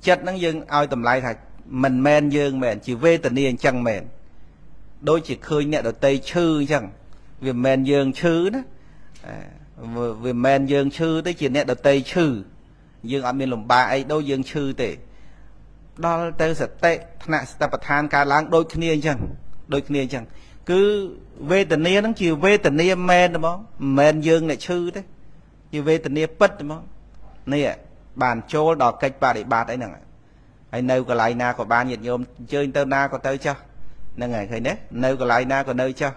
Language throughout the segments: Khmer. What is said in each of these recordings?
ចិត្តហ្នឹងយើងឲ្យតម្លៃថាមិនមែនយើងមែនជាវេទនាអញ្ចឹងមែនដូចជាឃើញអ្នកដតីឈឺអញ្ចឹងវាមិនមែនយើងឈឺណាវាមិនមែនយើងឈឺទេជាអ្នកដតីឈឺយើងអត់មានលំបាកអីដូចយើងឈឺទេដល់ទៅសតិថ្នាក់សតិប្បដ្ឋានកើតឡើងដូចគ្នាអញ្ចឹងដូចគ្នាអញ្ចឹងគឺវេទនាហ្នឹងជាវេទនាមែនហ្មងមិនមែនយើងអ្នកឈឺទេជាវេទនាពិតហ្មងនេះបានចូលដល់កិច្ចបរិបត្តិអីហ្នឹងហើយនៅកន្លែងណាក៏បានញាតិញោមអញ្ជើញទៅណាក៏ទៅចុះហ្នឹងហើយឃើញទេនៅកន្លែងណាក៏នៅចុះ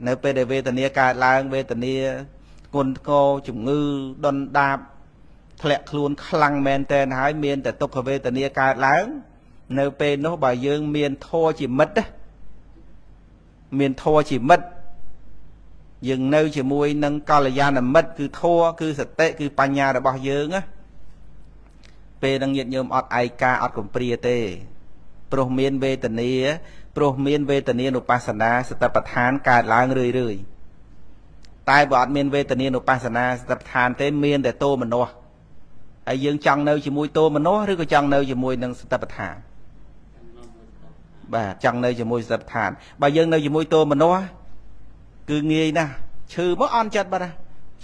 នៅពេលដែលវេទនាកើតឡើងវេទនាគុណកជំងឺដុនដាបធ្លាក់ខ្លួនខ្លាំងមែនតែនហើយមានតែទុក្ខវេទនាកើតឡើងនៅពេលនោះបើយើងមានធម៌ជាមិត្តមានធម៌ជាមិត្តយើងនៅជាមួយនឹងកល្យាណមិត្តគឺធម៌គឺសតិគឺបញ្ញារបស់យើងណាពេលនឹងញាតិញោមអត់ឯកាអត់កំព្រាទេព្រោះមានវេទនាព្រោះមានវេទនានុបស្សនាសតិប្បដ្ឋានកើតឡើងរឿយរឿយតែបើអត់មានវេទនានុបស្សនាសតិប្បដ្ឋានទេមានតែទោមនស្សហើយយើងចង់នៅជាមួយទោមនស្សឬក៏ចង់នៅជាមួយនឹងសតិប្បដ្ឋានបាទចង់នៅជាមួយសតិប្បដ្ឋានបើយើងនៅជាមួយទោមនស្សគឺងាយណាស់ឈឺមកអន់ចិត្តបាត់ណា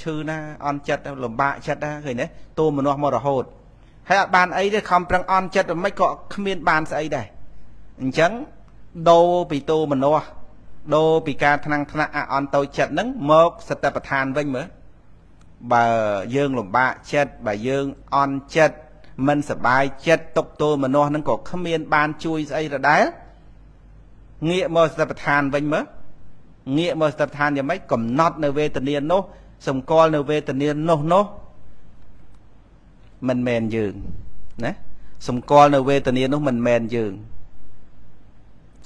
ឈឺណាអន់ចិត្តលំបាកចិត្តណាឃើញទេទោមនស្មករហូតហើយអត់បានអីទេខំប្រឹងអន់ចិត្តមិនក៏គ្មានបានស្អីដែរអញ្ចឹងដូរពីទោមនស្សដូរពីការថ្នាំងថ្នាក់អន់តូចចិត្តហ្នឹងមកសតិប្បដ្ឋានវិញមើលបើយើងលំបាកចិត្តបើយើងអន់ចិត្តមិនសบายចិត្តទុកទោមនស្សហ្នឹងក៏គ្មានបានជួយស្អីដដែលងាកមកសតិប្បដ្ឋានវិញមើលងាកមកសតិប្បដ្ឋានយ៉ាងម៉េចកំណត់នៅវេទនានោះសម្គាល់នៅវេទនានោះនោះមិនមែនយើងណាសម្គាល់នៅវេទនានោះមិនមែនយើង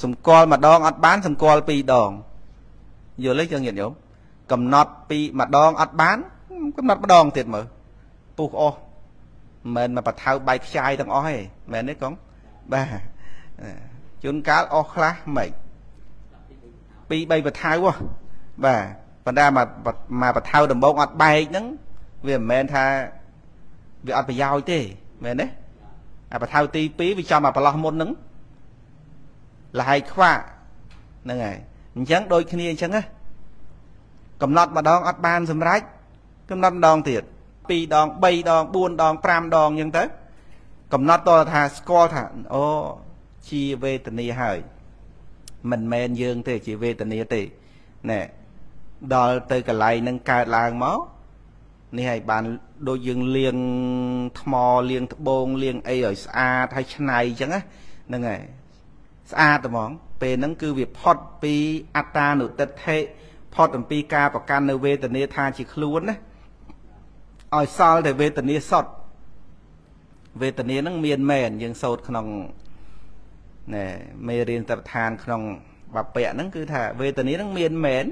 សម្គាល់ម្ដងអត់បានសម្គាល់ពីរដងយល់ទេចឹងញាតិញោមកំណត់ពីម្ដងអត់បានកំណត់ម្ដងទៀតមើលពុះអស់មិនមែនមកបថៅបែកខ្ចាយទាំងអស់ទេមែនទេកងបាទជួនកាលអស់ខ្លះមិនពីរបីបថៅហ៎បាទប៉ុន្តែមកមកបថៅដំបងអត់បែកហ្នឹងវាមិនមែនថាវាអត់ប្រយោជន៍ទេមែនទេអាបថៅទី2វាចំអាប្រឡោះមុនហ្នឹងលហើយខ្វាក់ហ្នឹងហើយអញ្ចឹងដូចគ្នាអញ្ចឹងណាកំណត់ម្ដងអត់បានសម្រេចកំណត់ម្ដងទៀត2ដង3ដង4ដង5ដងអញ្ចឹងទៅកំណត់តថាស្គាល់ថាអូជាវេទនាហើយមិនមែនយើងទេជាវេទនាទេណែដល់ទៅកន្លែងនឹងកើតឡើងមកនេះហើយបានដូចយើងលាងថ្មលាងត្បូងលាងអីឲ្យស្អាតហើយឆ្នៃអញ្ចឹងណាហ្នឹងហើយស្អាតហ្មងពេលហ្នឹងគឺវាផុតពីអត្តានុទិដ្ឋិផុតអំពីការប្រកាន់នៅវេទនាថាជាខ្លួនណាឲ្យសល់តែវេទនាសុទ្ធវេទនាហ្នឹងមានមែនយើងសូត្រក្នុងណែមេរៀនតបឋានក្នុងបពៈហ្នឹងគឺថាវេទនាហ្នឹងមានមែន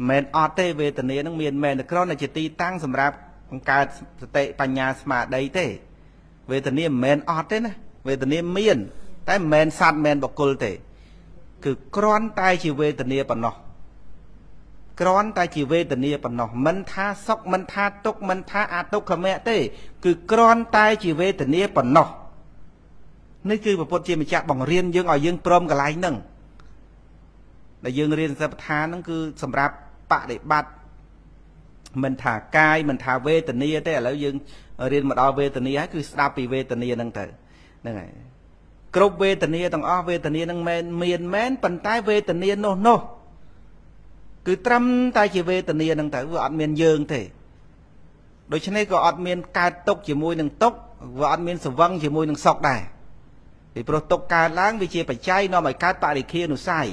មិនអត់ទេវេទនាហ្នឹងមានមែនតែគ្រាន់តែជាទីតាំងសម្រាប់បង្កើតសតិបញ្ញាស្មារតីទេវេទនាមិនមែនអត់ទេណាវេទនាមានតែមិនមែនសត្វមិនមែនបុគ្គលទេគឺគ្រាន់តែជាវេទនាប៉ុណ្ណោះគ្រាន់តែជាវេទនាប៉ុណ្ណោះមិនថាសុខមិនថាទុក្ខមិនថាអទុក្ខមៈទេគឺគ្រាន់តែជាវេទនាប៉ុណ្ណោះនេះគឺព្រះពុទ្ធជាម្ចាស់បង្រៀនយើងឲ្យយើងព្រមកន្លែងហ្នឹងដែលយើងរៀនសិប្បដ្ឋានហ្នឹងគឺសម្រាប់បដិបត្តិមិនថាកាយមិនថាវេទនាទេឥឡូវយើងរៀនមកដល់វេទនាហើយគឺស្ដាប់ពីវេទនាហ្នឹងទៅហ្នឹងហើយគ្រប់វេទនាទាំងអស់វេទនាហ្នឹងមែនមានមែនប៉ុន្តែវេទនានោះនោះគឺត្រឹមតែជាវេទនាហ្នឹងទៅវាអត់មានយើងទេដូច្នេះក៏អត់មានកើតទុក្ខជាមួយនឹងទុក្ខវាអត់មានសវឹងជាមួយនឹងសុខដែរពីព្រោះទុក្ខកើតឡើងវាជាបច្ច័យនាំឲ្យកើតបរិខានុស័យ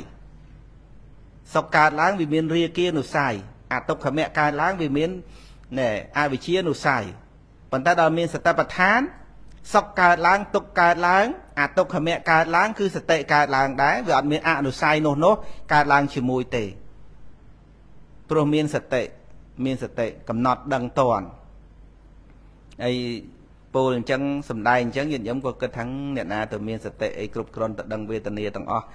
សុខកើតឡើងវាមានរាគានុស័យអទុក្ខមៈកើតឡើងវាមានណែអវិជ្ជានុស័យប៉ុន្តែដល់មានសតិប្បដ្ឋានសុខកើតឡើងទុក្ខកើតឡើងអទុក្ខមៈកើតឡើងគឺសតិកើតឡើងដែរវាអត់មានអនុស័យនោះនោះកើតឡើងជាមួយទេព្រោះមានសតិមានសតិកំណត់ដឹងតន់ហើយពោលអញ្ចឹងសំដែងអញ្ចឹងញាតិញោមក៏គិតថាអ្នកណាទៅមានសតិអីគ្រប់គ្រាន់ទៅដឹងវេទនាទាំងអស់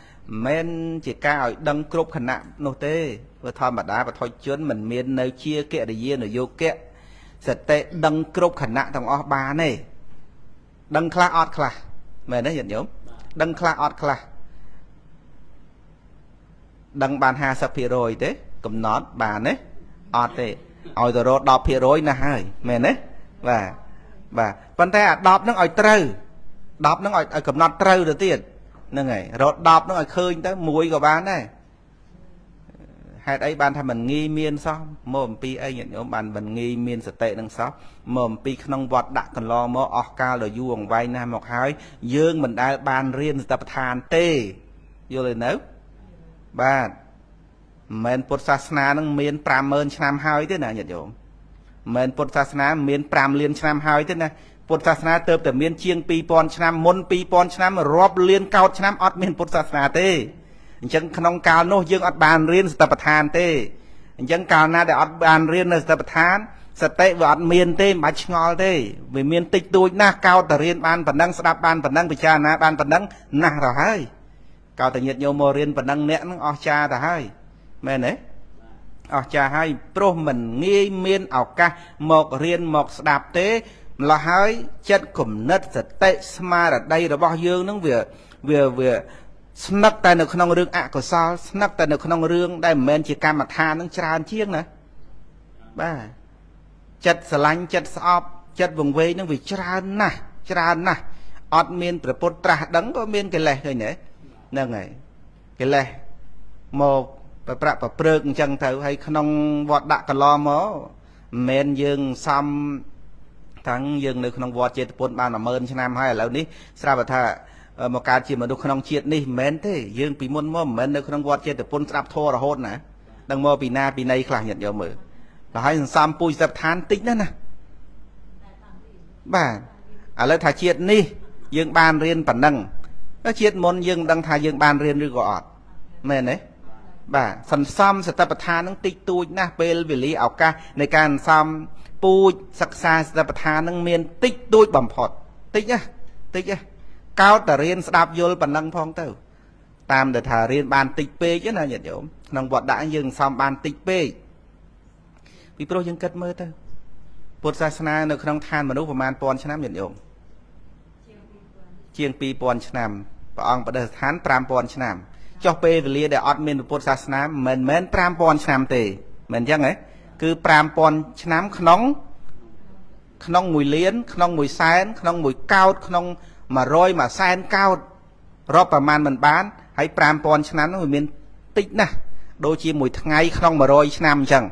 មិនជាការឲ្យដឹងគ្រប់ខណៈនោះទេព្រោះធម្មតាបឋិជនមិនមាននៅជាកិរិយានយោគៈសតិដឹងគ្រប់ខណៈទាំងអស់បានទេ ដឹងខ្លះអត់ខ្លះមែនទេញាតិញោមដឹងខ្លះអត់ខ្លះដឹងបាន50%ទេកំណត់បានទេអត់ទេឲ្យទៅរក10%ណាស់ហើយមែនទេបាទបាទប៉ុន្តែអា10ហ្នឹងឲ្យត្រូវ10ហ្នឹងឲ្យកំណត់ត្រូវទៅទៀតហ្នឹងហើយរក10ហ្នឹងឲ្យឃើញទៅមួយក៏បានដែរហេតុអីបានថាមិនងាយមានសោះមកអំពីអីញាតិញោមបានមិនងាយមានសតិនឹងសោះមកអំពីក្នុងវត្តដាក់កន្លងមកអស់កាលដ៏យូរអង្វែងណាស់មកហើយយើងមិនដែលបានរៀនសតិប្បដ្ឋានទេយល់ទេនៅបាទមិនមែនពុទ្ធសាសនានឹងមាន50000ឆ្នាំហើយទេណាញាតិញោមមិនមែនពុទ្ធសាសនាមាន5លានឆ្នាំហើយទេណាពុទ្ធសាសនាទើបតែមានជាង2000ឆ្នាំមុន2000ឆ្នាំរាប់លានកោតឆ្នាំអត់មានពុទ្ធសាសនាទេអញ្ចឹងក្នុងកាលនោះយើងអត់បានរៀនសតិប្បដ្ឋានទេអញ្ចឹងកាលណាដែលអត់បានរៀននៅសតិប្បដ្ឋានសតិវាអត់មានទេមិនបាច់ឆ្ងល់ទេវាមានតិចតួចណាស់កោតតែរៀនបានប៉ុណ្ណឹងស្ដាប់បានប៉ុណ្ណឹងពិចារណាបានប៉ុណ្ណឹងណាស់ទៅហើយកោតតែញាតិញោមមករៀនប៉ុណ្ណឹងអ្នកហ្នឹងអស់ចាទៅហើយមែនទេអស់ចាហើយព្រោះមិនងាយមានឱកាសមករៀនមកស្ដាប់ទេម្ល៉េះហើយចិត្តគំនិតសតិស្មារតីរបស់យើងនឹងវាវាវាស្នឹកតែនៅក្នុងរឿងអកុសលស្នឹកតែនៅក្នុងរឿងដែលមិនមែនជាកម្មដ្ឋាននឹងច្រើនជាងណាបាទចិត្តស្រឡាញ់ចិត្តស្អប់ចិត្តវង្វេងនឹងវាច្រើនណាស់ច្រើនណាស់អត់មានព្រះពុទ្ធត្រាស់ដឹងក៏មានកិលេសឃើញទេហ្នឹងហើយកិលេសមកប្រប្រាក់ប្រព្រឹកអញ្ចឹងទៅហើយក្នុងវត្តដាក់កន្លងមកមិនមែនយើងសំតាំងយើងនៅក្នុងវត្តចេតពុនបាន10000ឆ្នាំហើយឥឡូវនេះស្រាប់តែថាមកកើតជាមនុស្សក្នុងជាតិនេះមិនមែនទេយើងពីមុនមកមិនមែននៅក្នុងវត្តចេតពុនស្ដាប់ធម៌រហូតណាដឹងមកពីណាពីណីខ្លះញាតិយកមើលដល់ហើយសន្សំពូជសត្វឋានតិចណាស់ណាបាទឥឡូវថាជាតិនេះយើងបានរៀនប៉ុណ្ណឹងជាតិមុនយើងមិនដឹងថាយើងបានរៀនឬក៏អត់មែនទេបាទសន្សំសតិប្បដ្ឋាននឹងតិចតួចណាស់ពេលវេលាឱកាសនៃការសន្សំពូជសិក្សាសតិប្បដ្ឋាននឹងមានតិចតួចបំផុតតិចណាតិចណាកោតតែរៀនស្ដាប់យល់ប៉ុណ្ណឹងផងទៅតាមដែលថារៀនបានតិចពេកណាញាតិញោមក្នុងវត្តដាក់យើងសំបានតិចពេកពីព្រោះយើងគិតមើលទៅពុទ្ធសាសនានៅក្នុងឋានមនុស្សប្រមាណ1000ឆ្នាំញាតិញោមជាង2000ឆ្នាំព្រះអង្គបដិស្ថាន5000ឆ្នាំចុះពេលវេលាដែលអត់មានពុទ្ធសាសនាមិនមែន5000ឆ្នាំទេមិនអញ្ចឹងហ៎គឺ5000ឆ្នាំក្នុងក្នុង1លានក្នុង1សែនក្នុង1កោតក្នុង100មួយសែនកោតរាប់ប្រមាណមិនបានហើយ5000ឆ្នាំនោះវាមានតិចណាស់ដូចជាមួយថ្ងៃក្នុង100ឆ្នាំអញ្ចឹង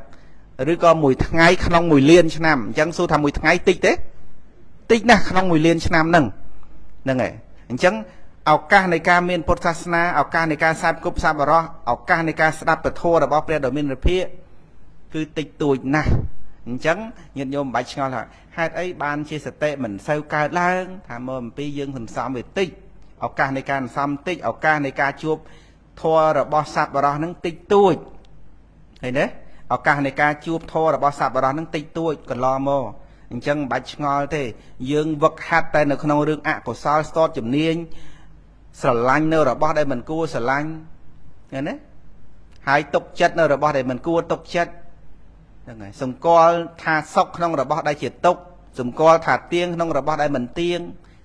ឬក៏មួយថ្ងៃក្នុង1លានឆ្នាំអញ្ចឹងសួរថាមួយថ្ងៃតិចទេតិចណាស់ក្នុង1លានឆ្នាំហ្នឹងហ្នឹងហើយអញ្ចឹងឱកាសនៃការមានពុទ្ធសាសនាឱកាសនៃការសាបគប់សាបរោះឱកាសនៃការស្ដាប់ពធរបស់ព្រះដ៏មានឫភិគឺតិចតួចណាស់អញ្ចឹងញាតិញោមមិនបាច់ឆ្ងល់ថាហេតុអីបានជាសតិមិនសូវកើតឡើងថាមកអំពីយើងសន្សំវាតិចឱកាសនៃការសន្សំតិចឱកាសនៃការជួបធម៌របស់សប្បុរសហ្នឹងតិចតួចឃើញទេឱកាសនៃការជួបធម៌របស់សប្បុរសហ្នឹងតិចតួចកន្លងមកអញ្ចឹងមិនបាច់ឆ្ងល់ទេយើងវឹកហាត់តែនៅក្នុងរឿងអកុសលស្ទាត់ជំនាញស្រឡាញ់នៅរបស់ដែលមិនគួរស្រឡាញ់ឃើញទេហើយទុកចិត្តនៅរបស់ដែលមិនគួរទុកចិត្តហ្នឹងហើយសម្គាល់ថាសុខក្នុងរបស់ដែលជាទុក្ខសម្គាល់ថាទៀងក្នុងរបស់ដែលមិនទៀង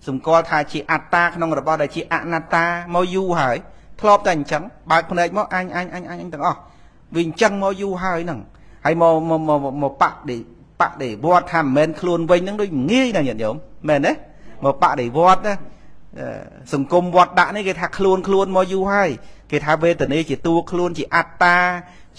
សម្គាល់ថាជាអត្តាក្នុងរបស់ដែលជាអនត្តាមកយូរហើយធ្លាប់តែអញ្ចឹងបើកភ្នែកមកអញអញអញអញទាំងអស់វាអញ្ចឹងមកយូរហើយហ្នឹងហើយមកមកមកបដិបដិវត្តថាមិនមែនខ្លួនវិញហ្នឹងដូចងាយណាស់ញាតិញោមមែនទេមកបដិវត្តណាសង្គមវត្តដាក់នេះគេថាខ្លួនខ្លួនមកយូរហើយគេថាវេទនាជាតួខ្លួនជាអត្តា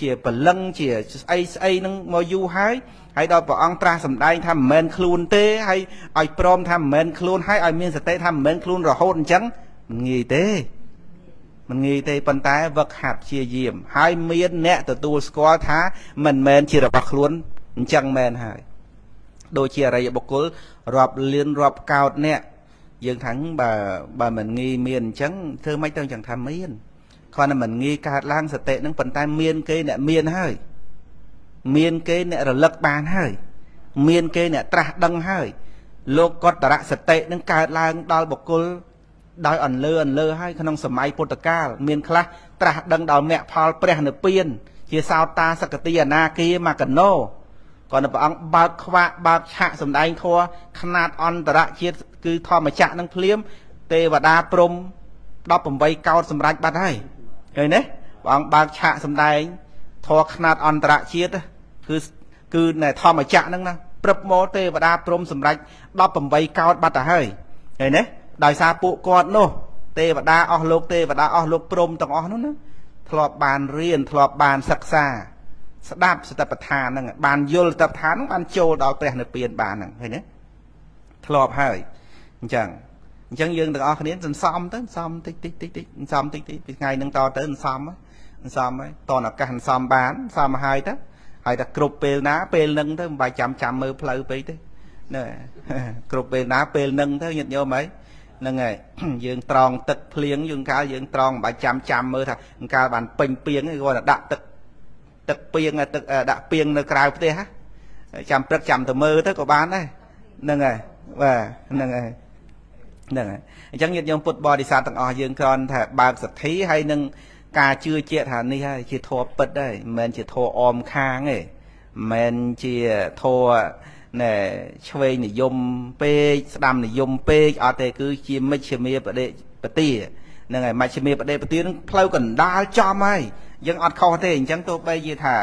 ជាពលឹងជាស្អីស្អីហ្នឹងមកយូរហើយហើយដល់ព្រះអង្គត្រាស់សម្ដែងថាមិនមែនខ្លួនទេហើយឲ្យព្រមថាមិនមែនខ្លួនហើយឲ្យមានសតិថាមិនមែនខ្លួនរហូតអញ្ចឹងមិនងាយទេមិនងាយទេប៉ុន្តែវឹកហាត់ព្យាយាមហើយមានអ្នកទទួលស្គាល់ថាមិនមែនជារបស់ខ្លួនអញ្ចឹងមែនហើយដូចជាអរិយបុគ្គលរាប់លានរាប់កោតអ្នកយើងថាបើមិនងាយមានអញ្ចឹងធ្វើម៉េចទៅអញ្ចឹងថាមានគ្រាន់តែមិនងាយកើតឡើងសតិហ្នឹងប៉ុន្តែមានគេអ្នកមានហើយមានគេអ្នករលឹកបានហើយមានគេអ្នកត្រាស់ដឹងហើយលោកកតរសតិនឹងកើតឡើងដល់បុគ្គលដោយអន្លើអន្លើហើយក្នុងសម័យពុទ្ធកាលមានខ្លះត្រាស់ដឹងដល់មគ្គផលព្រះនិព្វានជាសោតាសកតិអនាគាមកណោ គាត់នៅព្រះអង្គបើកខ្វាក់បើកឆាកសម្ដែងធម៌ខ្នាតអន្តរជាតិគឺធម្មចក្រនឹងភ្លាមទេវតាព្រំ18កោដសម្រេចបាត់ហើយឃើញទេព្រះអង្គបើកឆាកសម្ដែងធម៌ខ្នាតអន្តរជាតិគឺនៅធម្មចក្រហ្នឹងណាព្រឹបមកទេវតាព្រំសម្រេច18កោដបាត់ទៅហើយឃើញទេដោយសារពួកគាត់នោះទេវតាអស់លោកទេវតាអស់លោកព្រំទាំងអស់នោះណាធ្លាប់បានរៀនធ្លាប់បានសិក្សាស្ដាប់សតិប្បដ្ឋានហ្នឹងបានយល់សតិប្បដ្ឋានហ្នឹងបានចូលដល់ព្រះនិព្វានបានហ្នឹងឃើញទេធ្លាប់ហើយអញ្ចឹងអញ្ចឹងយើងទាំងអស់គ្នាសន្សំទៅសន្សំតិចតិចតិចតិចសន្សំតិចតិចពីថ្ងៃហ្នឹងតទៅសន្សំសន្សំហើយតនឱកាសសន្សំបានសន្សំហើយទៅហើយតែគ្រប់ពេលណាពេលហ្នឹងទៅមិនបាច់ចាំចាំមើលផ្លូវពេកទេណែគ្រប់ពេលណាពេលហ្នឹងទៅញាតិញោមហើយហ្នឹងហើយយើងត្រង់ទឹកភ្លៀងយើងកាលយើងត្រង់មិនបាច់ចាំចាំមើលថាកាលបានពេញពីងគាត់តែដាក់ទឹកទឹកពីងទឹកដាក់ពីងនៅក្រៅផ្ទះចាំព្រឹកចាំទៅមើលទៅក៏បានដែរហ្នឹងហើយបាទហ្នឹងហើយហ្នឹងហើយអញ្ចឹងញាតិញោមពុទ្ធបរិស័ទទាំងអស់យើងគ្រាន់តែបើកសទ្ធាហើយនឹងការជឿជាក់ថានេះហើយជាធម៌ពិតហើយមិនមែនជាធម៌អមខាងទេមិនមែនជាធម៌ណែឆ្វេងនិយមពេកស្ដាំនិយមពេកអត់ទេគឺជាមជ្ឈមាបដិបទាហ្នឹងហើយមជ្ឈមាបដិបទានឹងផ្លូវកណ្ដាលចំហើយយើងអត់ខុសទេអញ្ចឹងទោះបីជាថា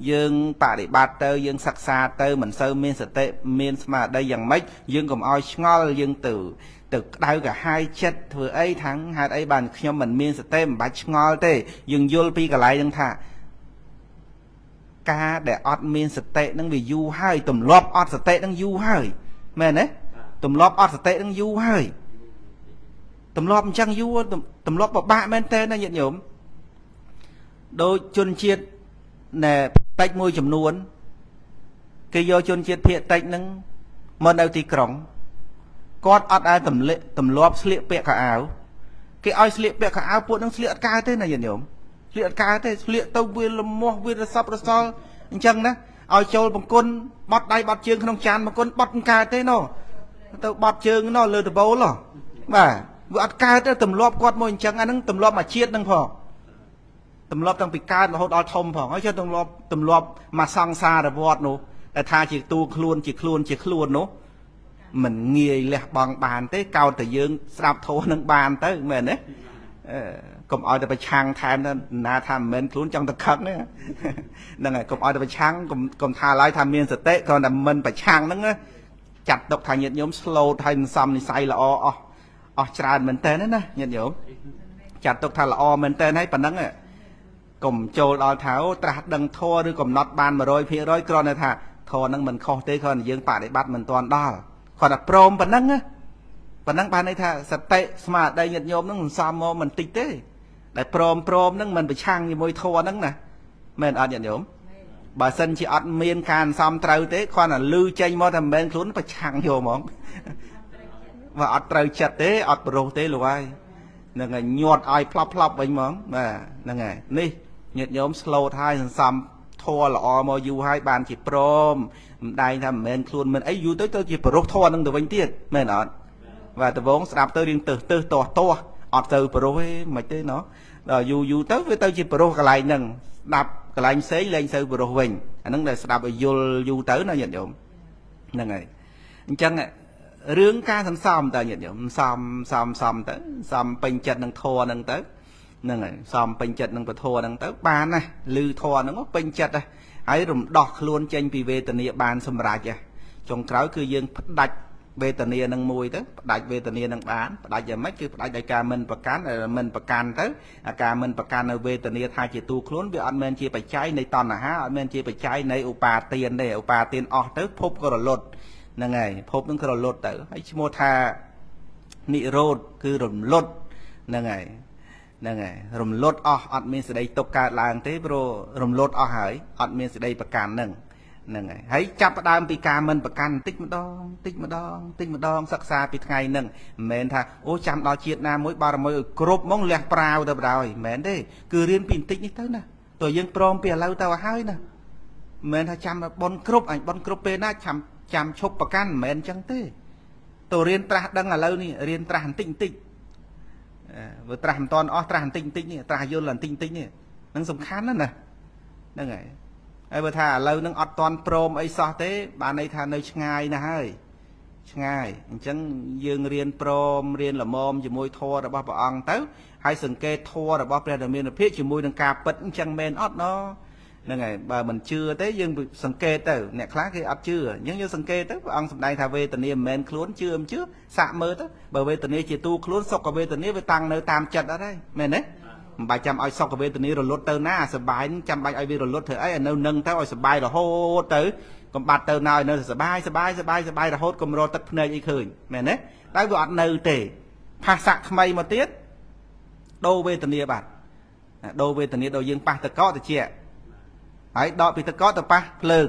យើងបប្រតិបត្តិទៅយើងសិក្សាទៅមិនសូវមានសតិមានស្មារតីយ៉ាងម៉េចយើងកុំឲ្យឆ្ងល់យើងទៅទៅក្តៅក្រហាយចិត្តធ្វើអីថាងហេតុអីបានខ្ញុំមិនមានសតិមិនបាច់ឆ្ងល់ទេយើងយល់ពីកន្លែងហ្នឹងថាការដែលអត់មានសតិហ្នឹងវាយូរហើយទម្លាប់អត់សតិហ្នឹងយូរហើយមែនទេទម្លាប់អត់សតិហ្នឹងយូរហើយទម្លាប់អញ្ចឹងយូរទម្លាប់ពិបាកមែនតើណាញាតិញោមដូចជនជាតិណែតិចមួយចំនួនគេយកជនជាតិភាគតិចហ្នឹងមកនៅទីក្រុងគាត់អត់ដែលទម្លាក់ទម្លាប់ស្លៀកពាក់ខោអាវគេឲ្យស្លៀកពាក់ខោអាវពួកហ្នឹងស្លៀកអត់កើតទេណាញាតិញោមស្លៀកអត់កើតទេស្លៀកទៅវាលមាស់វារស័ព្ទរសល់អញ្ចឹងណាឲ្យចូលបង្គន់បត់ដៃបត់ជើងក្នុងចានបង្គន់បត់មិនកើតទេណោះទៅបត់ជើងណោះលើដបូលបាទវាអត់កើតទេទម្លាប់គាត់មកអញ្ចឹងអាហ្នឹងទម្លាប់មួយជាតិហ្នឹងផងទម្លាប់តាំងពីកើតរហូតដល់ធំផងហើយចុះទម្លាប់ទម្លាប់មកសង្សារវដ្តនោះតែថាជាតួខ្លួនជាខ្លួនជាខ្លួននោះមិនងាយលះបង់បានទេកោតតែយើងស្ដាប់ធម៌នឹងបានទៅមែនទេកុំឲ្យតែប្រឆាំងថែមទៅណាថាមិនមែនខ្លួនចង់ទៅខឹងហ្នឹងហើយកុំឲ្យតែប្រឆាំងកុំកុំថាឡើយថាមានសតិគ្រាន់តែមិនប្រឆាំងហ្នឹងចាត់ទុកថាញាតិញោម slow ហើយមិនសមនិស័យល្អអស់អស់ច្រើនមែនតើណាញាតិញោមចាត់ទុកថាល្អមែនតើហើយប៉ុណ្ណឹងកុំចូលដល់ថាអូត្រាស់ដឹងធម៌ឬកំណត់បាន100%គ្រាន់តែថាធម៌ហ្នឹងមិនខុសទេគ្រាន់តែយើងបដិបត្តិមិនទាន់ដល់គ្រាន់តែព្រមប៉ុណ្ណឹងណាប៉ុណ្ណឹងបានន័យថាសតិស្មារតីញាតិញោមហ្នឹងមិនសមមកមិនតិចទេដែលព្រមព្រមហ្នឹងមិនប្រឆាំងជាមួយធម៌ហ្នឹងណាមែនអត់ញាតិញោមបើសិនជាអត់មានការអន្សំត្រូវទេគ្រាន់តែលឺចេញមកតែមិនមែនខ្លួនប្រឆាំងយកហ្មងបើអត់ត្រូវចិត្តទេអត់ប្រុសទេលោកហើយហ្នឹងហើយញាត់ឲ្យផ្លប់ផ្លប់វិញហ្មងបាទហ្នឹងហើយនេះញាតិញោមស្លូតហើយសន្សំធម៌ល្អមកយូរហើយបានជាព្រមមិនដែងថាមិនមែនខ្លួនមិនអីយូរទៅទៅជាប្រុសធម៌ហ្នឹងទៅវិញទៀតមែនអត់បាទដបងស្ដាប់ទៅរៀងទៅទៅតោះតោះអត់ទៅប្រុសទេមិនទេណោះដល់យូរយូរទៅវាទៅជាប្រុសកន្លែងហ្នឹងស្ដាប់កន្លែងផ្សេងលែងសូវប្រុសវិញអាហ្នឹងដែលស្ដាប់ឲ្យយល់យូរទៅណាញាតិញោមហ្នឹងហើយអញ្ចឹងរឿងការសន្សំតើញាតិញោមសំសំសំទៅសំពេញចិត្តនឹងធម៌ហ្នឹងទៅហ្នឹងហើយសំពេញចិត្តនឹងពធហ្នឹងទៅបានណាឮធម៌ហ្នឹងពេញចិត្តហើយរំដោះខ្លួនចេញពីវេទនាបានសម្រេចចុងក្រោយគឺយើងផ្ដាច់វេទនានឹងមួយទៅផ្ដាច់វេទនានឹងបានផ្ដាច់យ៉ាងម៉េចគឺផ្ដាច់ដោយការមិនប្រកាន់មិនប្រកាន់ទៅអាការមិនប្រកាន់នៅវេទនាថាជាទូខ្លួនវាអត់មែនជាបច្ច័យនៃតណ្ហាអត់មែនជាបច្ច័យនៃឧបាទានទេឧបាទានអស់ទៅភពក៏រលត់ហ្នឹងហើយភពនឹងក៏រលត់ទៅហើយឈ្មោះថានិរោធគឺរំលត់ហ្នឹងហើយហ្នឹងហើយរំលត់អស់អត់មានសេចក្តីទុកកើតឡើងទេព្រោះរំលត់អស់ហើយអត់មានសេចក្តីប្រកាន់ហ្នឹងហ្នឹងហើយហើយចាប់ផ្ដើមពីការមិនប្រកាន់តិចម្ដងតិចម្ដងតិចម្ដងសិក្សាពីថ្ងៃហ្នឹងមិនមែនថាអូចាំដល់ជាតិណាមួយបារមីឲ្យគ្រប់ហ្មងលះប្រាវទៅបណ្ដោយមិនមែនទេគឺរៀនពីបន្តិចនេះទៅណាតើយើងព្រមពីឥឡូវទៅឲ្យហើយណាមិនមែនថាចាំប៉ុនគ្រប់អញប៉ុនគ្រប់ពេលណាចាំចាំឈប់ប្រកាន់មិនមែនអញ្ចឹងទេតើរៀនត្រាស់ដឹងឥឡូវនេះរៀនត្រាស់បន្តិចបន្តិចបើត្រាស់មិនតាន់អស់ត្រាស់បន្តិចបន្តិចនេះត្រាស់យល់បន្តិចបន្តិចនេះនឹងសំខាន់ណាស់ណាហ្នឹងហើយ ហើយបើថាឥឡូវនឹងអត់តន់ព្រមអីសោះទេបានន័យថានៅឆ្ងាយណាស់ហើយឆ្ងាយអញ្ចឹងយើងរៀនព្រមរៀនល្មមជាមួយធម៌របស់ព្រះអង្គទៅហើយសង្កេតធម៌របស់ព្រះរាមាភិកជាមួយនឹងការពិតអញ្ចឹងមែនអត់ណហ្នឹងហើយបើមិនជឿទេយើងសង្កេតទៅអ្នកខ្លះគេអត់ជឿអញ្ចឹងយើងសង្កេតទៅព្រះអង្គសម្ដែងថាវេទនាមិនមែនខ្លួនជឿមិនជឿសាកមើលទៅបើវេទនាជាទូខ្លួនសុខវេទនាវាតាំងនៅតាមចិត្តអត់ហើយមែនទេមិនបាច់ចាំឲ្យសុខវេទនារលត់ទៅណាសបាយចាំបាច់ឲ្យវារលត់ធ្វើអីឲ្យនៅនឹងទៅឲ្យសបាយរហូតទៅកុំបាត់ទៅណាឲ្យនៅសបាយសបាយសបាយសបាយរហូតកុំរកទឹកភ្នែកអីឃើញមែនទេតែវាអត់នៅទេផាសៈថ្មីមកទៀតដូរវេទនាបាត់ដូរវេទនាដល់យើងប៉ះតកតិចហើយដកពីតកទៅប៉ះភ្លើង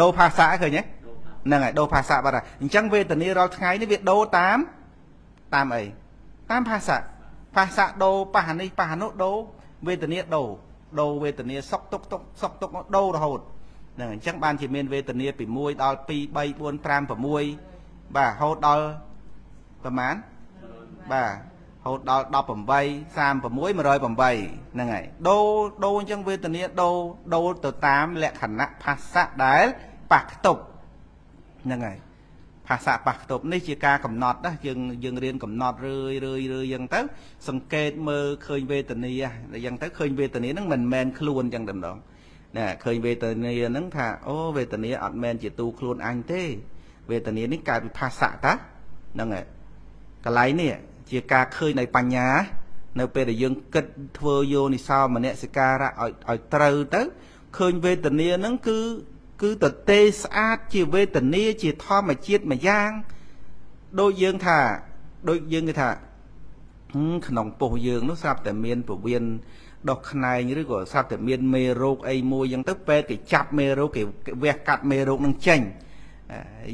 ដូរភាសាឃើញទេហ្នឹងហើយដូរភាសាបាត់ហើយអញ្ចឹងវេទនារាល់ថ្ងៃនេះវាដូរតាមតាមអីតាមភាសាភាសាដូរប៉ះអានេះប៉ះអានោះដូរវេទនាដូរដូរវេទនាសុកទុកទុកសុកទុកដូររហូតហ្នឹងអញ្ចឹងបានជាមានវេទនាពី1ដល់2 3 4 5 6បាទហូតដល់ប្រហែលបាទហូតដល់18 36 108ហ្នឹងហើយដូរដូរអញ្ចឹងវេទនាដូរដូរទៅតាមលក្ខណៈភាសៈដែលប៉ះខ្ទប់ហ្នឹងហើយភាសាប៉ះខ្ទប់នេះជាការកំណត់ណាយើងយើងរៀនកំណត់រឿយរឿយរឿយអញ្ចឹងទៅសង្កេតមើលឃើញវេទនាអញ្ចឹងទៅឃើញវេទនាហ្នឹងមិនមែនខ្លួនអញ្ចឹងតែម្ដងណាឃើញវេទនាហ្នឹងថាអូវេទនាអត់មែនជាទូខ្លួនអញទេវេទនានេះកើតពីភាសៈតាហ្នឹងហើយកន្លែងនេះជាការឃើញនៃបញ្ញានៅពេលដែលយើងគិតធ្វើយោនិសោមនសិការៈឲ្យឲ្យត្រូវទៅឃើញវេទនាហ្នឹងគឺគឺតទេស្អាតជាវេទនាជាធម្មជាតិមួយយ៉ាងដូចយើងថាដូចយើងគេថាក្នុងពោះយើងនោះស្រាប់តែមានពវៀនដោះខ្នែងឬក៏ស្រាប់តែមានមេរោគអីមួយអញ្ចឹងទៅពេទ្យគេចាប់មេរោគគេវះកាត់មេរោគនឹងចេញ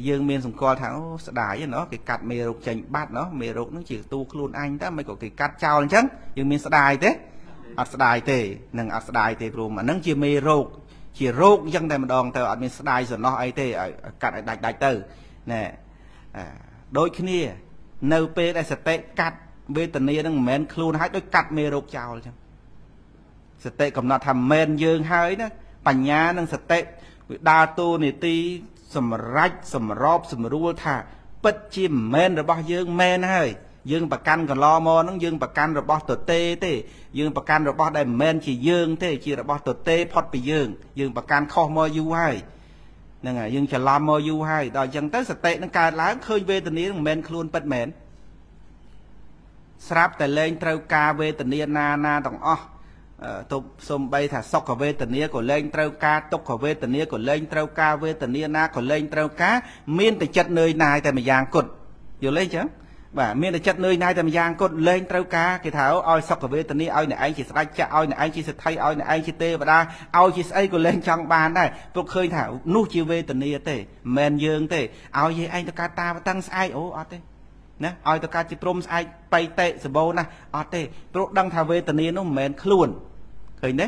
យើងមានសម្គាល់ថាអូស្ដាយណោះគេកាត់មេរោគចេញបាត់ណោះមេរោគនឹងជាទូខ្លួនអញតើមិនក៏គេកាត់ចោលអញ្ចឹងយើងមានស្ដាយទេអត់ស្ដាយទេនឹងអត់ស្ដាយទេព្រោះអានឹងជាមេរោគជារោគអញ្ចឹងតែម្ដងទៅអត់មានស្ដាយសំណោះអីទេឲ្យកាត់ឲ្យដាច់ដាច់ទៅណែដូចគ្នានៅពេលដែលសតិកាត់វេទនានឹងមិនមែនខ្លួនហើយដូចកាត់មេរោគចោលអញ្ចឹងសតិកំណត់ថាមិនមែនយើងហើយណាបញ្ញានិងសតិវាដើរតួនាទីសម្រេចសម្របសម្រួលថាពិតជាមិនមែនរបស់យើងមែនហើយយើងប្រកាន់កន្លមកហ្នឹងយើងប្រកាន់របស់ទទេទេយើងប្រកាន់របស់ដែលមិនមែនជាយើងទេជារបស់ទទេផុតពីយើងយើងប្រកាន់ខុសមកយូរហើយហ្នឹងហើយយើងច្រឡំមកយូរហើយដល់អញ្ចឹងទៅសតិនឹងកើតឡើងឃើញវេទនានឹងមិនមែនខ្លួនពិតមែនស្រាប់តែលែងត្រូវការវេទនាណាណាទាំងអស់ទប់សំបីថាសុខវេទនាក៏លែងត្រូវការទុក្ខវេទនាក៏លែងត្រូវការវេទនាណាក៏លែងត្រូវការមានតែចិត្តនឿយណាយតែម្យ៉ាងគត់យល់ទេអញ្ចឹងបាទមានតែចិត្តនឿយណាយតែម្យ៉ាងគត់លែងត្រូវការគេថាឲ្យសុខវេទនាឲ្យអ្នកឯងជាស្ដេចចាក់ឲ្យអ្នកឯងជាសេដ្ឋីឲ្យអ្នកឯងជាទេវតាឲ្យជាស្អីក៏លែងចង់បានដែរព្រោះឃើញថានោះជាវេទនាទេមិនមែនយើងទេឲ្យយាយឯងទៅកើតតាវតឹងស្អែកអូអត់ទេណាឲ្យទៅកើតជាព្រំស្អែកបៃតិសបោណាអត់ទេព្រោះដឹងថាវេទនានោះមិនមែនខ្លួនឃើញទេ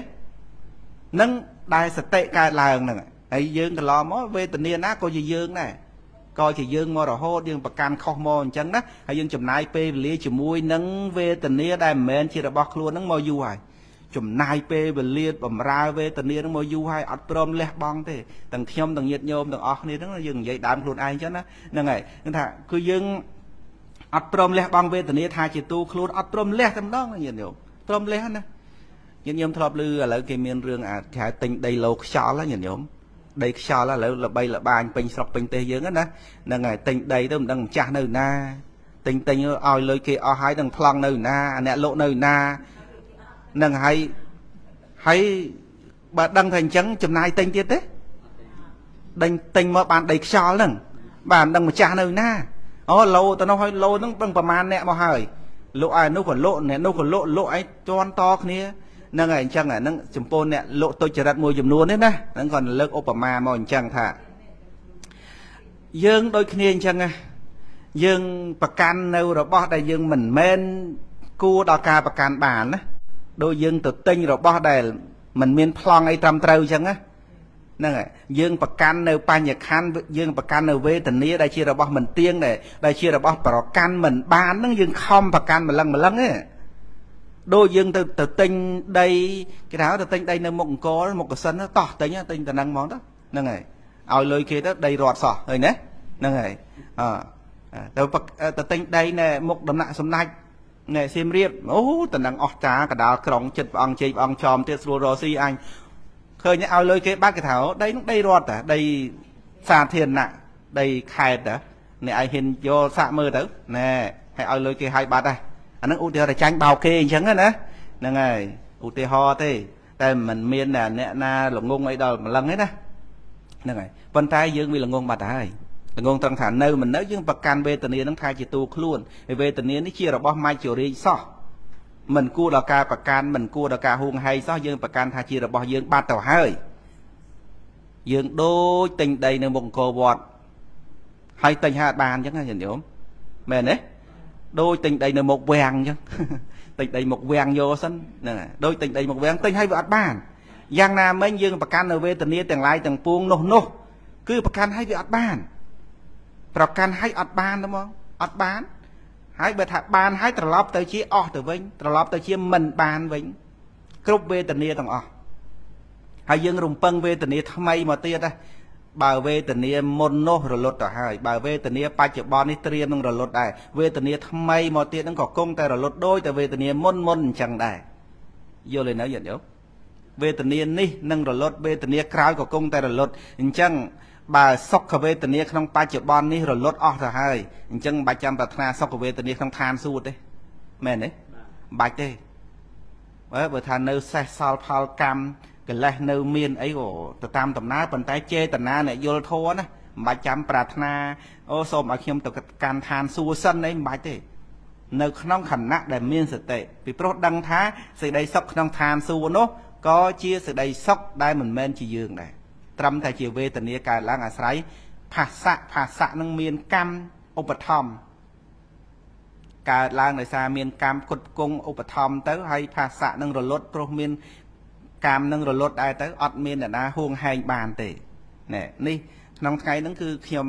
នឹងដែលសតិកើតឡើងហ្នឹងហើយយើងកន្លងមកវេទនាណាក៏ជាយើងដែរក៏ជាយើងមករហូតយើងប្រកាន់ខុសមកអញ្ចឹងណាហើយយើងចំណាយពេលវេលាជាមួយនឹងវេទនាដែលមិនមែនជារបស់ខ្លួនហ្នឹងមកយូរហើយចំណាយពេលវេលាបំរើវេទនាហ្នឹងមកយូរហើយអត់ព្រមលះបង់ទេទាំងខ្ញុំទាំងញាតិញោមទាំងអស់គ្នាហ្នឹងយើងនិយាយដើមខ្លួនឯងអញ្ចឹងណាហ្នឹងហើយគឺថាគឺយើងអត់ព្រមលះបង់វេទនាថាជាទូខ្លួនអត់ព្រមលះតែម្ដងញាតិញោមព្រមលះណាញាតិញោមធ្លាប់ឮឥឡូវគេមានរឿងអាគេហៅទិញដីឡូខ្យល់ណាញាតិញោមដីខ្យល់ឥឡូវល្បីល្បាញពេញស្រុកពេញទេសយើងណាហ្នឹងហើយទិញដីទៅមិនដឹងម្ចាស់នៅណាទិញទិញឲ្យលុយគេអស់ហើយនឹងប្លង់នៅណាអ្នកលក់នៅណាហ្នឹងហើយហើយបើដឹងថាអញ្ចឹងចំណាយទិញទៀតទេដេញទិញមកបានដីខ្យល់ហ្នឹងបាទមិនដឹងម្ចាស់នៅណាអូឡូទៅនោះហើយឡូហ្នឹងដឹងប្រមាណអ្នកមកហើយលក់ឲ្យនោះក៏លក់អ្នកនោះក៏លក់លក់ឲ្យជន់តគ្នាហ្នឹងហើយអញ្ចឹងអាហ្នឹងចំពោះអ្នកលក់ទុច្ចរិតមួយចំនួននេះណាហ្នឹងគាត់លើកឧបមាមកអញ្ចឹងថាយើងដូចគ្នាអញ្ចឹងណាយើងប្រកាន់នៅរបស់ដែលយើងមិនមែនគួរដល់ការប្រកាន់បានណាដូចយើងទៅទិញរបស់ដែលមិនមានប្លង់អីត្រឹមត្រូវអញ្ចឹងណាហ្នឹងហើយយើងប្រកាន់នៅបញ្ញខណ្ឌយើងប្រកាន់នៅវេទនាដែលជារបស់មិនទៀងដែលជារបស់ប្រកាន់មិនបានហ្នឹងយើងខំប្រកាន់ម្លឹងម្លឹងទេ ដូចយើងទៅទៅទិញដីគេថាទៅទិញដីនៅមុខអង្គរមុខកសិនតោះទិញទិញតំណឹងហ្មងទៅហ្នឹងហើយឲ្យលុយគេទៅដីរត់សោះឃើញទេហ្នឹងហើយអទៅទៅទិញដីនៅមុខដំណាក់សំណាច់ណែសៀមរាបអូតំណឹងអស់ចាកដាលក្រុងចិត្តព្រះអង្គជ័យព្រះអង្គចោមទៀតស្រួលរកស៊ីអញឃើញឲ្យលុយគេបាត់គេថាដីនោះដីរត់តាដីសាធារណៈដីខេត្តតាអ្នកឯងហ៊ានយកសាក់មើលទៅណែហើយឲ្យលុយគេឲ្យបាត់ដែរអាហ្នឹងឧទាហរណ៍តែចាញ់បោកគេអញ្ចឹងណាហ្នឹងហើយឧទាហរណ៍ទេតែមិនមានអ្នកណាល្ងងអីដល់ម្លឹងទេណាហ្នឹងហើយប៉ុន្តែយើងវាល្ងងបាត់ទៅហើយល្ងងត្រង់ថានៅមិននៅយើងប្រកាន់វេទនានឹងថាជាតួខ្លួនហើយវេទនានេះជារបស់មច្ចរាជសោះមិនគួរដល់ការប្រកាន់មិនគួរដល់ការហួងហែងសោះយើងប្រកាន់ថាជារបស់យើងបាត់ទៅហើយយើងដូចទិញដីនៅមុខអង្គរវត្តហើយទិញហើយអត់បានអញ្ចឹងណាញាតិញោមមែនទេដូចទិញដីនៅមុខវាំងអញ្ចឹងទិញដីមុខវាំងយកសិនហ្នឹងហើយដូចទិញដីមុខវាំងទិញហើយវាអត់បានយ៉ាងណាមិញយើងប្រកាន់នៅវេទនាទាំងឡាយទាំងពួងនោះនោះគឺប្រកាន់ហើយវាអត់បានប្រកាន់ហើយអត់បានហ្មងអត់បានហើយបើថាបានហើយត្រឡប់ទៅជាអស់ទៅវិញត្រឡប់ទៅជាមិនបានវិញគ្រប់វេទនាទាំងអស់ហើយយើងរំពឹងវេទនាថ្មីមកទៀតណាបើវេទនាមុននោះរលត់ទៅហើយបើវេទនាបច្ចុប្បន្ននេះត្រៀមនឹងរលត់ដែរវេទនាថ្មីមកទៀតហ្នឹងក៏គង់តែរលត់ដូចតែវេទនាមុនមុនអញ្ចឹងដែរយល់ទេនៅញាតិញោមវេទនានេះនឹងរលត់វេទនាក្រោយក៏គង់តែរលត់អញ្ចឹងបើសុខវេទនាក្នុងបច្ចុប្បន្ននេះរលត់អស់ទៅហើយអញ្ចឹងមិនបាច់ចាំប្រាថ្នាសុខវេទនាក្នុងឋានសួគ៌ទេមែនទេមិនបាច់ទេបើថានៅសេះសល់ផលកម្មកលេសនៅមានអីក៏ទៅតាមដំណើរប៉ុន្តែចេតនាអ្នកយល់ធម៌ណាមិនបាច់ចាំប្រាថ្នាអូសូមឲ្យខ្ញុំទៅកាន់ឋានសួគ៌សិនអីមិនបាច់ទេនៅក្នុងខណៈដែលមានសតិពីព្រោះដឹងថាសេចក្តីសុខក្នុងឋានសួគ៌នោះក៏ជាសេចក្តីសុខដែលមិនមែនជាយើងដែរត្រឹមតែជាវេទនាកើតឡើងអាស្រ័យផាសៈផាសៈនឹងមានកម្មឧបត្ថម្ភកើតឡើងដោយសារមានកម្មផ្គត់ផ្គង់ឧបត្ថម្ភទៅហើយផាសៈនឹងរលត់ព្រោះមានកម្មនឹងរលត់ដែរទៅអត់មានអ្នកណាហួងហែងបានទេណែនេះក្នុងថ្ងៃហ្នឹងគឺខ្ញុំ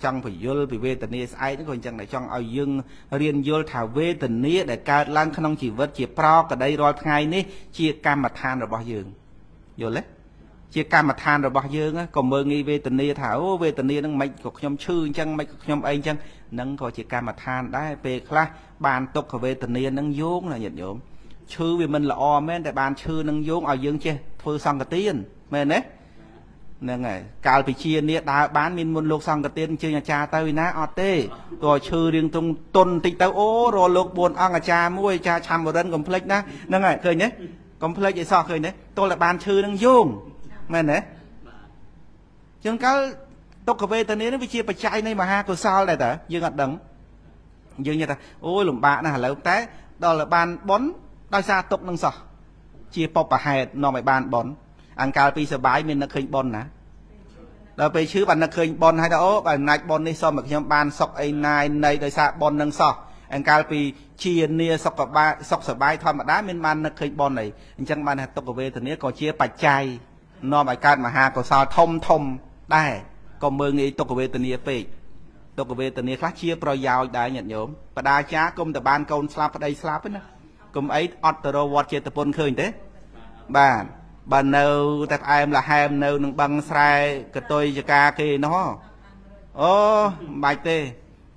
ចង់បញ្យល់ពីវេទនាស្អែកហ្នឹងក៏អញ្ចឹងដែរចង់ឲ្យយើងរៀនយល់ថាវេទនាដែលកើតឡើងក្នុងជីវិតជាប្រកដីរាល់ថ្ងៃនេះជាកម្មដ្ឋានរបស់យើងយល់ទេជាកម្មដ្ឋានរបស់យើងក៏មើលងាយវេទនាថាអូវេទនាហ្នឹងមិនក៏ខ្ញុំឈឺអញ្ចឹងមិនក៏ខ្ញុំអីអញ្ចឹងហ្នឹងក៏ជាកម្មដ្ឋានដែរពេលខ្លះបានទុក្ខវេទនាហ្នឹងយោងណាញាតិញោមឈឺវាមិនល្អមែនតែបានឈឺនឹងយោងឲ្យយើងចេះធ្វើសង្ឃទានមែនទេហ្នឹងហើយកាលពីជានេះដើរបានមានមុនលោកសង្ឃទានអញ្ជើញអាចារ្យទៅឯណាអត់ទេទោះឈឺរៀងទងតុនតិចទៅអូរលោក4អង្គអាចារ្យមួយអាចារ្យឆាំបរិនកុំភ្លេចណាហ្នឹងហើយឃើញទេកុំភ្លេចអីសោះឃើញទេទល់តែបានឈឺនឹងយោងមែនទេជាងកាលទុក្ខវេទនានេះវាជាបច្ច័យនៃមហាកុសលដែរតើយើងអត់ដឹងយើងនិយាយថាអូយលំបាកណាស់ឥឡូវតែដល់បានបុណ្យដោយសារទុក្ខនឹងសោះជាបបហេតុនាំឲ្យបានបុណ្យអង្កាលពីសបាយមាននឹកឃើញបុណ្យណាដល់ពេលឈឺបាននឹកឃើញបុណ្យហើយថាអូបើអំណាចបុណ្យនេះសូមឲ្យខ្ញុំបានសុខអីណាយនៃដោយសារបុណ្យនឹងសោះអង្កាលពីជានាសុខបាយសុខសបាយធម្មតាមានបាននឹកឃើញបុណ្យអីអញ្ចឹងបានថាទុក្ខវេទនាក៏ជាបច្ច័យនាំឲ្យកើតមហាកុសលធំធំដែរក៏មើលងាយទុក្ខវេទនាពេកទុក្ខវេទនាខ្លះជាប្រយោជន៍ដែរញាតិញោមបដាចាគុំតបានកូនស្លាប់ប្តីស្លាប់ណាគុំអីអត់ទៅរកវត្តចេតពុនឃើញទេបាទបើនៅតែផ្អែមលហែមនៅនឹងបឹងស្រែកតុយចកាគេនោះអូមិនបាច់ទេ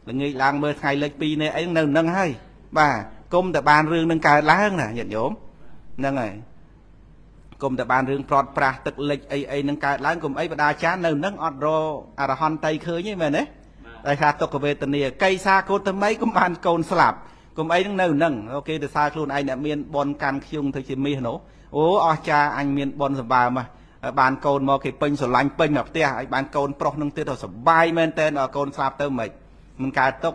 ល្ងាចឡើងមើលថ្ងៃលិច2នេះអីនៅនឹងហើយបាទគុំតែបានរឿងនឹងកើតឡើងណាញាតិញោមហ្នឹងហើយគុំតែបានរឿងប្រត់ប្រាស់ទឹកលិចអីអីនឹងកើតឡើងគុំអីបដាចារនៅនឹងអត់រអរហន្តៃឃើញទេមែនទេតែថាទុក្ខវេទនាកៃសាកោតមីគុំបានកូនស្លាប់គុំអីនឹងនៅនឹងអូគេទៅសើខ្លួនឯងអ្នកមានបនកាន់ខ្ជុងទៅជាមាសនោះអូអស្ចារអញមានបនសម្បើមបានកូនមកគេពេញស្រឡាញ់ពេញមកផ្ទះឲ្យបានកូនប្រុសនឹងទៀតទៅសបាយមែនតើដល់កូនស្លាប់ទៅមិនមិនកើតទុក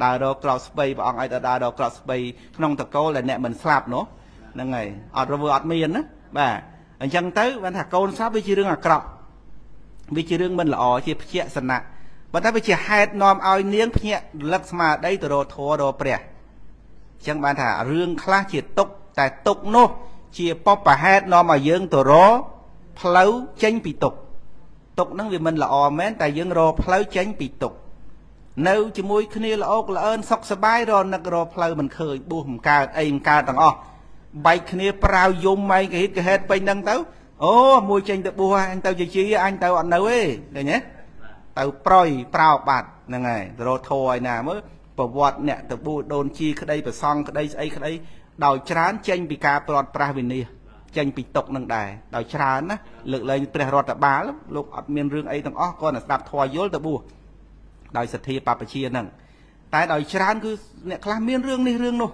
ដើររកក្រោកស្បៃព្រះអង្គឲ្យទៅដើររកក្រោកស្បៃក្នុងតកូលដែលអ្នកមិនស្លាប់នោះហ្នឹងហើយអត់រវើអត់មានណាបាទអញ្ចឹងទៅបានថាកូនស្លាប់វាជារឿងអាក្រក់វាជារឿងមិនល្អជាភ្ជាសនៈប៉ុន្តែវាជាហេតុនាំឲ្យនាងភ្ញាក់រលឹកស្មារតីទៅរកធម៌រកព្រះអញ្ចឹងបានថារឿងខ្លះជាទុកតែទុកនោះជាបបហេតុនាំឲ្យយើងទៅរកផ្លូវចេញពីទុកទុកហ្នឹងវាមិនល្អមែនតែយើងរកផ្លូវចេញពីទុកនៅជាមួយគ្នាល្អកល្អឿនសុខសប្បាយរនឹករកផ្លូវមិនឃើញបួសមិនកើតអីមិនកើតទាំងអស់ បែកគ្នាប្រាវយំម៉ែងកហិតកហេតពេញហ្នឹងទៅអូមួយចេញទៅបួសអញទៅជាជីអញទៅអត់នៅទេឃើញទេទៅប្រយប្រោកបាត់ហ្នឹងហើយទៅរកធោឲ្យណាមើលប្រវត្តិអ្នកទៅបួសដូនជីក្តីប្រសង់ក្តីស្អីក្តីដោយច្រើនចេញពីការព្រាត់ប្រាសវិនិច្ឆ័យចេញពីទុកនឹងដែរដោយច្រើនណាលើកលែងព្រះរដ្ឋបាលលោកអត់មានរឿងអីទាំងអស់គាត់តែស្ដាប់ធម៌យល់ទៅបួសដោយសទ្ធាបព្វជិហ្នឹងតែដោយច្រើនគឺអ្នកខ្លះមានរឿងនេះរឿងនោះ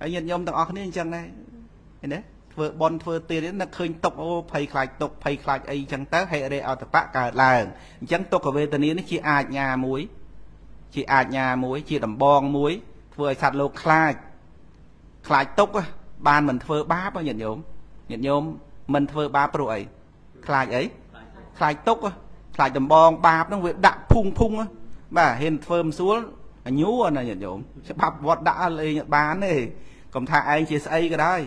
ហើយញាតិញោមទាំងអស់គ្នាអញ្ចឹងដែរឃើញទេធ្វើបន់ធ្វើទាននឹកឃើញទុកអូភ័យខ្លាចទុកភ័យខ្លាចអីអញ្ចឹងទៅហិរិអតបៈកើតឡើងអញ្ចឹងទុក្ខវេទនានេះជាអាជ្ញាមួយជាអាជ្ញាមួយជាដំបងមួយធ្វើឲ្យសត្វលោកខ្លាចខ្លាចទុកបានមិនធ្វើបាបញាតិញោមញាតិញោមមិនធ្វើបាបព្រោះអីខ្លាចអីខ្លាចទុកខ្លាចដំបងបាបហ្នឹងវាដាក់ភុងភុងបាទហ៊ានធ្វើមិនស្រួលអញូណាញាតិញោមច្បាប់វត្តដាក់លេងបានទេកុំថាឯងជាស្អីក៏ដោយ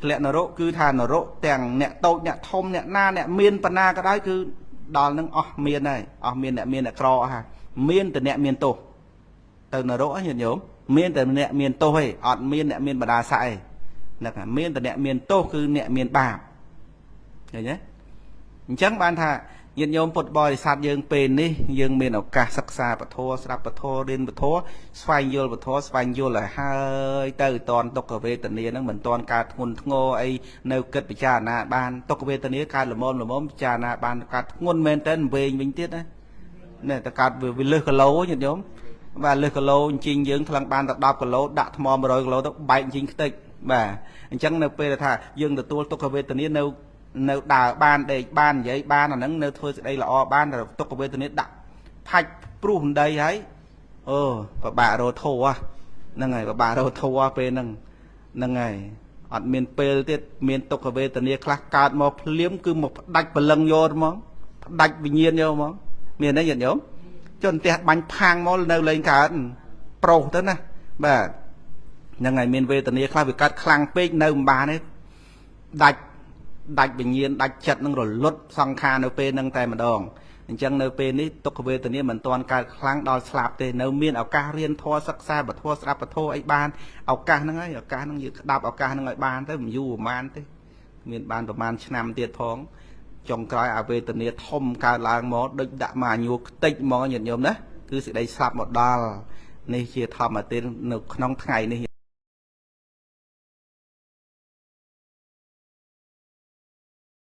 ធ្លាក់នរកគឺថានរកទាំងអ្នកតូចអ្នកធំអ្នកណាអ្នកមានបណ្ណាក៏ដោយគឺដល់នឹងអស់មានហើយអស់មានអ្នកមានអ្នកក្រអស់ហើយមានតែអ្នកមានទោសទៅនរកញាតិញោមមានតែអ្នកមានទោសទេអត់មានអ្នកមានបណ្ដាស័ក្តិទេហ្នឹងមានតែអ្នកមានទោសគឺអ្នកមានបាបឃើញទេអញ្ចឹងបានថាញាតិញោមពុទ្ធបរិស័ទយើងពេលនេះយើងមានឱកាសសិក្សាពធស្ដាប់ពធរៀនពធស្វែងយល់ពធស្វែងយល់ឲ្យហើយទៅតនទុក្ខវេទនាហ្នឹងមិនតនកើតធ្ងន់ធ្ងរអីនៅគិតពិចារណាបានទុក្ខវេទនាកើតល្មមល្មមពិចារណាបានកើតធ្ងន់មែនតើវែងវិញទៀតណានេះតែកើតវាលើសគីឡូញាតិញោមបាទលើសគីឡូអញ្ជីងយើងថ្លឹងបានតែ10គីឡូដាក់ថ្ម100គីឡូទៅបែកអញ្ជីងខ្ទេចបាទអញ្ចឹងនៅពេលថាយើងទទួលទុក្ខវេទនានៅដើរបានដេកបាននិយាយបានអាហ្នឹងនៅធ្វើសេចក្តីល្អបានតែទុក្ខវេទនាដាក់ផាច់ព្រុសដីហើយអូពិបាករោធោហ្នឹងហើយពិបាករោធោពេលហ្នឹងហ្នឹងហើយអត់មានពេលទៀតមានទុក្ខវេទនាខ្លះកើតមកភ្លាមគឺមកផ្ដាច់ព្រលឹងយកហ្មងផ្ដាច់វិញ្ញាណយកហ្មងមានទេញាតិញោមចុះផ្ទះបាញ់ផាំងមកនៅលែងកើតប្រុសទៅណាបាទហ្នឹងហើយមានវេទនាខ្លះវាកើតខ្លាំងពេកនៅមិនបានទេដាច់ដាច់វិញ្ញាណដាច់ចិត្តនឹងរលត់សង្ខារនៅពេលហ្នឹងតែម្ដងអញ្ចឹងនៅពេលនេះទុក្ខវេទនាមិនទាន់កើតខ្លាំងដល់ស្លាប់ទេនៅមានឱកាសរៀនធម៌សិក្សាពធស្ដាប់ពធអីបានឱកាសហ្នឹងហើយឱកាសហ្នឹងយើងក្តាប់ឱកាសហ្នឹងឲ្យបានទៅមិនយូរប្រហែលទេមានបានប្រហែលឆ្នាំទៀតផងចុងក្រោយអាវេទនាធំកើតឡើងមកដូចដាក់មកញួរខ្ទេចហ្មងញាតិញោមណាគឺសេចក្តីស្លាប់មកដល់នេះជាធម្មទាននៅក្នុងថ្ងៃនេះ។